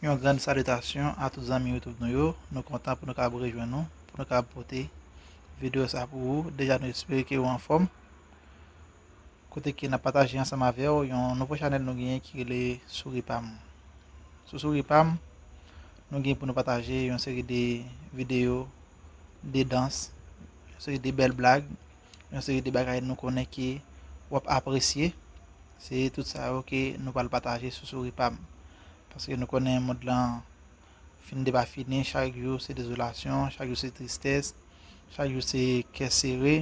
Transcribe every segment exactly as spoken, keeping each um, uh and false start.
Yon grann salitasyon a tout zanmi YouTube nou yo. Nou kontan pou nou kapab rejwenn nou, pou nou kapab pote videyo sa pou ou. Deja, nou espere ke ou anfòm. Kote ke n ap pataje ansanm avè w yon nouvo chanèl nou genyen ki rele Souri Pa M. Sou Souri Pa M, nou gen pou nou pataje yon seri de videyo de dans, yon seri de bèl blag, yon seri de bagay nou konnen ke w ap apresye. Se tout sa yo ke nou pral pataje sou Souri Pa M. Paske nou konnen mond lan fin depafini, chak jou se dezolasyon, chak jou se tristès, chak jou se kè sere.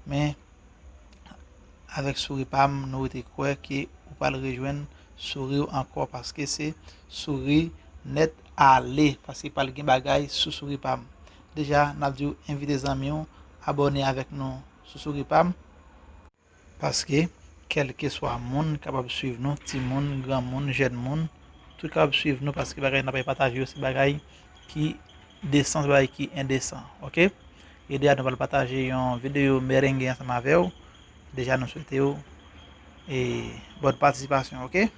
Men, avèk Souri Pa M, nou rete kwè ke ou pral rejwenn souri w ankò, paske se souri nèt ale, paske pral gen bagay sou Souri Pa M. Deja, n ap di w envite zanmi w abòne avèk nou sou Souri Pa M. Paske, kèlkeswa moun kapab swiv nou, timoun, granmoun, jèn moun, tout kapab swiv nou, paske bagay n ap pataje yo, se bagay ki desan, se bagay ki endesan, oke? E deja nou pral pataje yon videyo merenge ansanm avè w. Deja nou swete w, e, bòn patisipasyon, oke?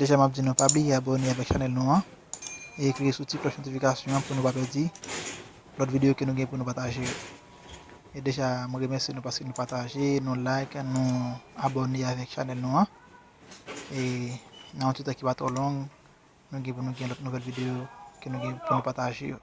Deja, m ap di nou pa bliye abòne avèk chanèl nou an e klike sou ti klòch notifikasyon an pou nou pa pèdi lòt videyo ke nou gen pou nou pataje yo. E deja, mwen remèsye nou paske nou pataje, nou like, nou abòne avèk chanèl nou an. E nan yon ti tan ki pa twò long, nou gen pou nou gen lòt nouvèl videyo ke nou gen pou nou pataje yo.